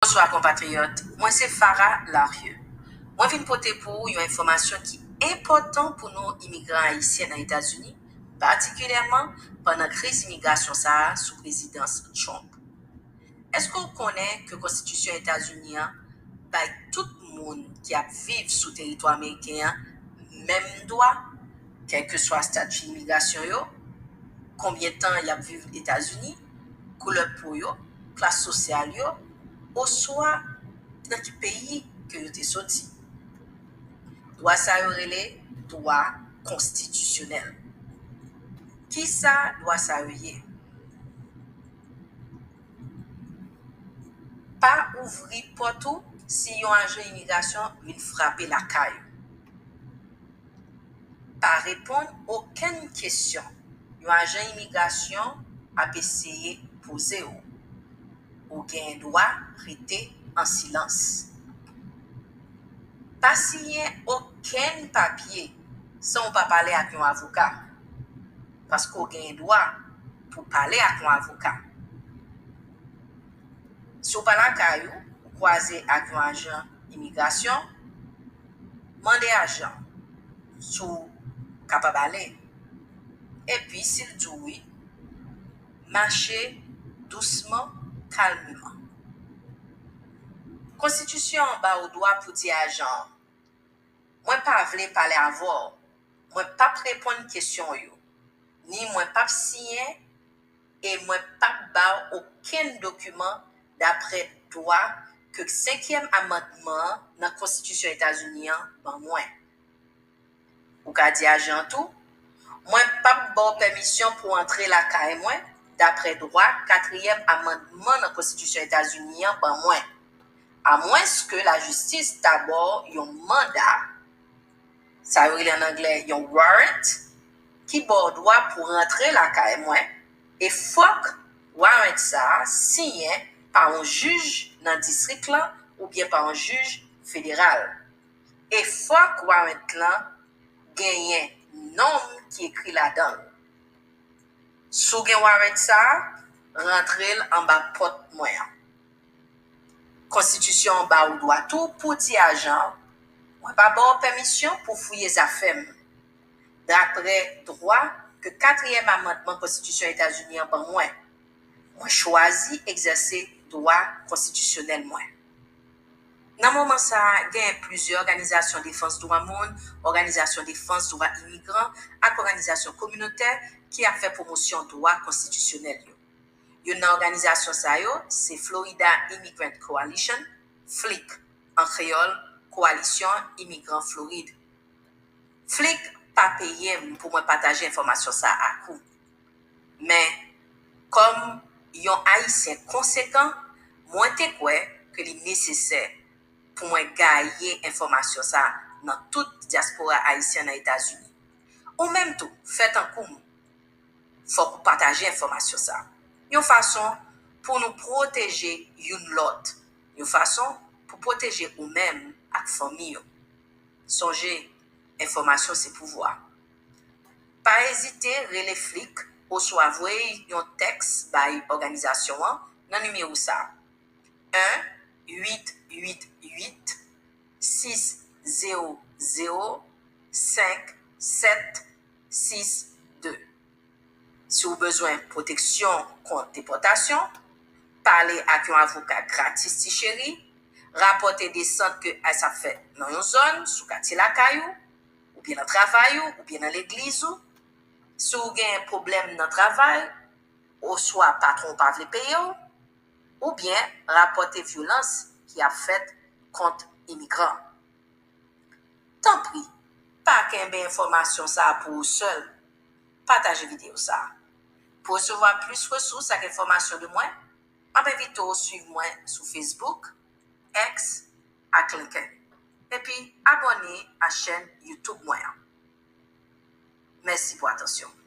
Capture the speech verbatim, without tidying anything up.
Bonswa konpatriyòt, mwen se Farah Larieux. Mwen vin pote pou ou yon enfòmasyon ki enpòtan pou nou imigran ayisyen nan Etazini, patikilyèman pandan kriz imigrasyon sa a sou prezidans Trump. Èske w konnen ke konstitisyon Etazini an bay tout moun ki ap viv sou teritwa ameriken an menm dwa, kèlkeswa estati imigrasyon yo, konbyen tan y ap viv Etazini, koulè po yo, klas sosyal yo, oswa nan ki peyi ke yo te soti? Dwa sa yo rele dwa konstitisyonèl. Kisa dwa sa yo ye? Pa ouvri pòt ou si yon ajan imigrasyon vin frape lakay ou. Pa reponn okenn kesyon yon ajan imigrasyon ap eseye poze w. Ou gen dwa rete an silans. Pa siyen okenn papye san w pa pale ak yon avoka, paske w gen dwa pou pale ak yon avoka. Si w pa lakay ou, ou kwaze ak yon ajan imigrasyon, mande ajan si w kapab ale. Epi, si l di w wi, mache dousman, kalmeman. Konstitisyon an ba w dwa pou di ajan an, "Mwen pa vle pale avè w, mwen p ap reponn kesyon w yo, ni mwen p ap siyen e mwen p ap ba w okenn dokiman daprè dwa ke senkyèm amandman an nan Konstitisyon Etazini an ban mwen." Ou ka di ajan an tou, "Mwen p ap ba w pèmisyon pou w antre lakay mwen daprè dwa katriyèm amandman nan Konstitisyon Etazini an ban mwen, amwenske lajistis ta ba w yon manda, sa yo rele ann anglè yon warrant, ki ba w dwa pou w rantre lakay mwen, e fòk warrant sa a siyen pa yon jij nan distrik lan oubyen pa yon jij federal. E fòk warrant lan genyen non m ki ekri ladan l. Si w gen warrant sa a, rantre l anba pòt mwen an." Konstitisyon an ba w dwa tou pou w di ajan an, "Mwen pa ba w pèmisyon pou w fouye zafè m, daprè dwa ke katriyèm amandman Konstitisyon Etazini an ban mwen. Mwen chwazi egzèse dwa konstitisyonèl mwen." Nan moman sa a, genyen plizyè òganizasyon defans dwa moun, òganizasyon defans dwa imigran ak òganizasyon kominotè ki ap fè pwomosyon dwa konstitisyonèl yo. Youn nan òganizasyon sa yo se Florida Immigrant Coalition, flic, an kreyòl, Kowalisyon Imigran Florid. Flic pa peye m pou mwen pataje enfòmasyon sa a ak ou. Men, kòm yon Ayisyen konsekan, mwen te kwè ke li nesesè pou mwen gaye enfòmasyon sa a nan tout dyaspora ayisyen nan Etazini. Ou menm tou, fè tankou m. Fòk ou pataje enfòmasyon sa a. Yon fason pou nou pwoteje youn lòt. Yon fason pou pwoteje ou menm ak fanmi w. Sonje, enfòmasyon se pouvwa. Pa ezite rele flic oswa voye yon tèks bay òganizasyon an nan nimewo sa a, en uit uit uit sis zewo zewo senk sèt sis de. Si w bezwen pwoteksyon kont depòtasyon, pale ak yon avoka gratis, ti cheri. Rapòte desant ke ICE ap fè nan yon zòn, sou katye lakay ou, oubyen nan travay ou, oubyen nan legliz ou. Si w gen pwoblèm nan travay, oswa patwon w pa vle peye w, oubyen rapòte vyolans ki ap fèt kont imigran. Tanpri, pa kenbe enfòmasyon sa a pou ou sèl. Pataje videyo sa a. Pou resevwa plis resous ak enfòmasyon de mwen, m ap envite w swiv mwen sou Facebook, X ak LinkedIn. Epi, abòne a chèn YouTube mwen an. Mèsi pou atansyon w.